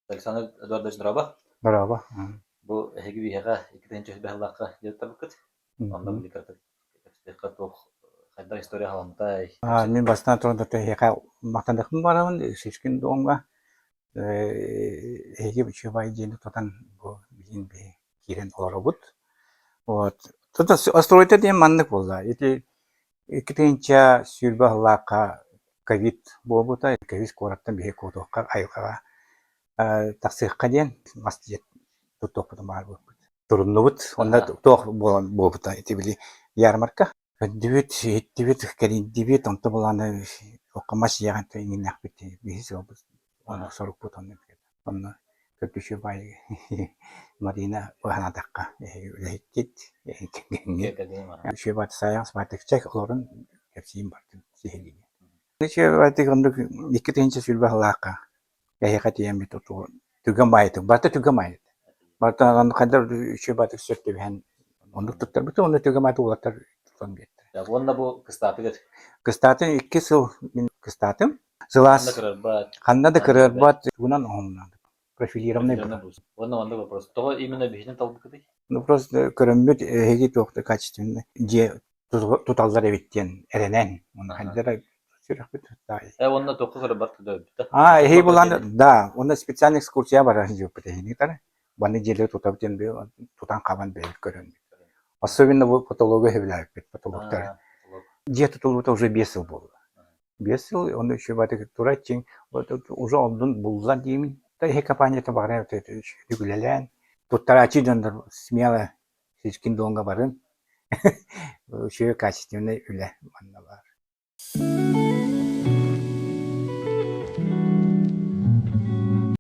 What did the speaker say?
Александр Эдуардович Дорообо. Дорообо. Бу эһиги биһиэхэ 2000 сыллаахха дьарыктаммыккыт. Онно били кыратык кэпсэтиэххэ туох хайдах история халамтай. Мин бастаан туран эһиэхэ махтаныахпын баҕарабын Шишкин домҥа эһиги үчүгэй дьиэни тутан бу билигин биһи киирэн олоробут. Вот. Тут стройта диэн маннык буолла. Ити 2020 сыллаахха ковид буолбута. Ковид куораттан биһи куотуохха айылҕаҕа тахсыахха диэн мас дьиэ туттуохпутун баҕарбыппыт. Туруннубут. Онно туох буолан буолбута ити били ярмарка. Көрдүбүт, иһиттибит, кэрийдибит, онто былааны окко мас дьиэҕэ иҥиннэхпит биһи сыалбыт онно сорукпут онно онно көрдүчү баай Марина быһанаатахха эһиги үлэһиккит кэргэҥҥит үчүгэй бааты саайаҕас баатыкча олорон кэпсиим бардым сиһилиини. Үчүгэй баатык оннук 2020 сыллаахха эһиэхэ тиийэммит түгэн баайытык барыта түгэн баайыт барыта хайдах үчүгэй баатык сөп түбэһэн оннук туттарбыт уонна түгэн баайыт уолаттар тутан биэртэрэ. Уонна бу кыстаатыгар? Кыстаатын икки сыл мин кыстаатым. Сылаас Ханна кырарбат. Ханна да кырарбат тугунан оһомнаадым. Профилированный Уонна маннык вопрос. Тоҕо именно биһини талбыккытый? Ну просто көрөммүт эһиги туох да качественный дьиэ туталлар эбит диэн эрэнэн. Уонна хайдара сүрэхпит Э, уонна туохха көрөр да А, эһиги булан, да, уонна специальный экскурсия барар дьиэппит эһини тары. Баны дьиэлэри тутабыт диэн тутан хабан бэйэбит көрөн. Особенно бу потологу сөбүлээбиппит, потолоктары. Дьиэ тутуллубута уже 5 сыл буолла. 5 сыл, онно үчүгэй тура чиҥ, уже оннун булла диимин. Иһи компанията баҕарар үлэлээн, туттарааччы дьоннор смело Сичкин Донга барын. Үчүгэй качественный үлэ манна баар.